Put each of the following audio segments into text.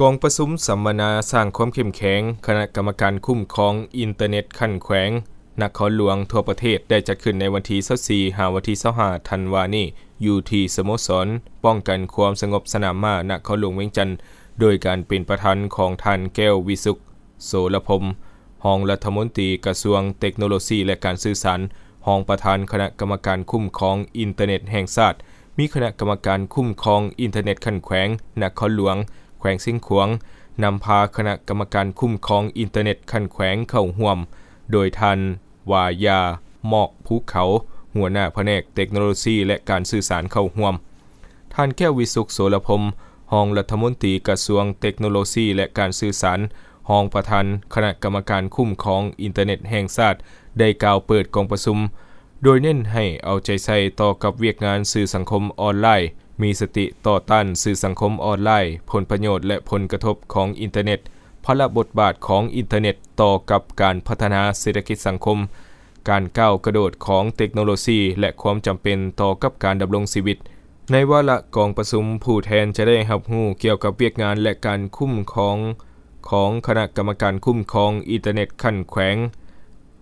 ກອງປະຊຸມສຳມະນາສ້າງຄວາມເຂັ້ມແຂງຄະນະກຳມະການຄຸ້ມຄອງອິນເຕີເນັດຂັ້ນແຂວງນະຄອນຫຼວງທົ່ວປະເທດ ໄດ້ຈັດຂຶ້ນໃນວັນທີຊາວສີ່ ຫາວັນທີຊາວຫ້າ ທັນວານີ້ ຢູ່ທີ່ສະໂມສອນປ້ອງກັນຄວາມສະຫງົບສະໜາມມ້ານະຄອນຫຼວງວຽງຈັນ ໂດຍການເປັນປະທານຂອງທ່ານ ແກ້ວ ວິສຸກ ໂສລະພົມ ຮອງລັດຖະມົນຕີກະຊວງເຕັກໂນໂລຊີ ແລະ ການສື່ສານ, ຮອງປະທານຄະນະກຳມະການຄຸ້ມຄອງອິນເຕີເນັດແຫ່ງຊາດ, ມີຄະນະກຳມະການຄຸ້ມຄອງອິນເຕີເນັດຂັ້ນແຂວງນະຄອນຫຼວງ, ແຂວງຊຽງຂວາງ, ນຳພາຄະນະກຳມະການຄຸ້ມຄອງອິນເຕີເນັດຂັ້ນແຂວງເຂົ້າຮ່ວມ, ໂດຍທ່ານ ວາຢາ ໝອກພູເຂົາ ຫົວໜ້າພະແນກເຕັກໂນໂລຊີ ແລະ ການສື່ສານເຂົ້າຮ່ວມ. ທ່ານ ແກ້ວ ວິສຸກ ໂສລະພົມ ຮອງລັດຖະມົນຕີກະຊວງເຕັກໂນໂລຊີ ແລະ ການສື່ສານ, ຮອງປະທານຄະນະກຳມະການຄຸ້ມຄອງອິນເຕີເນັດແຫ່ງຊາດ ໄດ້ກ່າວເປີດກອງປະຊຸມ, ໂດຍເນັ້ນໃຫ້ເອົາໃຈໃສ່ຕໍ່ກັບວຽກງານສື່ສັງຄົມອອນລາຍ, ມີສະຕິຕໍ່ຕ້ານສື່ສັງຄົມອອນລາຍ, ຜົນປະໂຫຍດ ແລະ ຜົນກະທົບຂອງອິນເຕີເນັດ, ພາລະບົດບາດຂອງອິນເຕີເນັດຕໍ່ກັບການພັດທະນາເສດຖະກິດສັງຄົມ, ການກ້າວກະໂດດຂອງເຕັກໂນໂລຊີ ແລະ ຄວາມຈຳເປັນຕໍ່ກັບການດຳລົງຊີວິດ. ໃນວາລະກອງປະຊຸມ, ຜູ້ແທນຈະໄດ້ຮັບຮູ້ກ່ຽວກັບວຽກງານ ແລະ ການຄຸ້ມຄອງຂອງຄະນະກຳມະການຄຸ້ມຄອງອິນເຕີເນັດຂັ້ນແຂວງ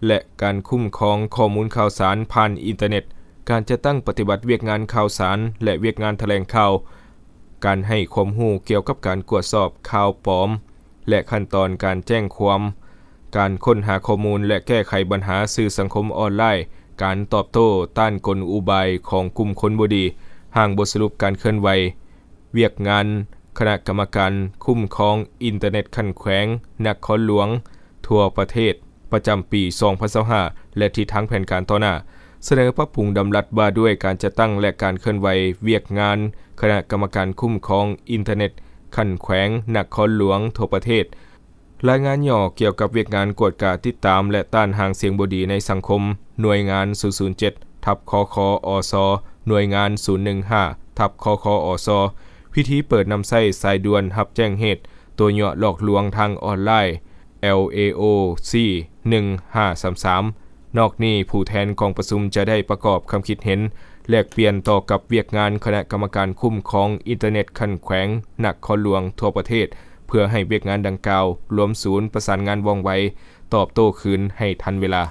ແລະ ການຄຸ້ມຄອງຂໍ້ມູນຂ່າວສານຜ່ານອິນເຕີເນັດ, ການຈັດຕັ້ງປະຕິບັດວຽກງານຂ່າວສານ ແລະ ວຽກງານຖະແຫຼງຂ່າວ, ການໃຫ້ຄວາມຮູ້ກ່ຽວກັບການກວດສອບຂ່າວປອມ ແລະ ຂັ້ນຕອນການແຈ້ງຄວາມ, ການຄົ້ນຫາຂໍ້ມູນ ແລະ ແກ້ໄຂບັນຫາສື່ສັງຄົມອອນລາຍ, ການຕອບໂຕ້ຕ້ານກົນອຸບາຍຂອງກຸ່ມຄົນບໍ່ດີ, ຮ່າງບົດສະຫຼຸບການເຄື່ອນໄຫວວຽກງານຄະນະກຳມະການຄຸ້ມຄອງອິນເຕີເນັດຂັ້ນແຂວງນະຄອນຫຼວງທົ່ວປະເທດ ປະຈຳປີສອງພັນຊາວຫ້າ ແລະ ທິດທາງແຜນການຕໍ່ໜ້າ, ສະເໜີປັບປຸງດຳລັດວ່າດ້ວຍການຈັດຕັ້ງ ແລະ ການເຄື່ອນໄຫວວຽກງານຄະນະກຳມະການຄຸ້ມຄອງອິນເຕີເນັດຂັ້ນແຂວງນະຄອນຫຼວງທົ່ວປະເທດ, ລາຍງານຫຍໍ້ກ່ຽວກັບວຽກງານກວດກາຕິດຕາມ ແລະ ຕ້ານຫາງສຽງບໍ່ດີໃນສັງຄົມ, ໜ່ວຍງານສູນສູນເຈັດ ທັບ ຄຄອສ, ໜ່ວຍງານສູນໜຶ່ງຫ້າ ທັບ ຄຄອສ, ພິທີເປີດນຳໃຊ້ສາຍດ່ວນຮັບແຈ້ງເຫດຕົວະຍົວະຫຼອກລວງທາງອອນລາຍ ແອລເອໂອຊີ ໜຶ່ງຫ້າສາມສາມ. ນອກນີ້, ຜູ້ແທນກອງປະຊຸມຈະໄດ້ປະກອບຄຳຄິດເຫັນ, ແລກປ່ຽນຕໍ່ກັບວຽກງານຄະນະກຳມະການຄຸ້ມຄອງອິນເຕີເນັດຂັ້ນແຂວງນະຄອນຫຼວງທົ່ວປະເທດ ເພື່ອໃຫ້ວຽກງານດັ່ງກ່າວລວມສູນປະສານງານວ່ອງໄວ, ຕອບໂຕ້ຄືນໃຫ້ທັນເວລາ.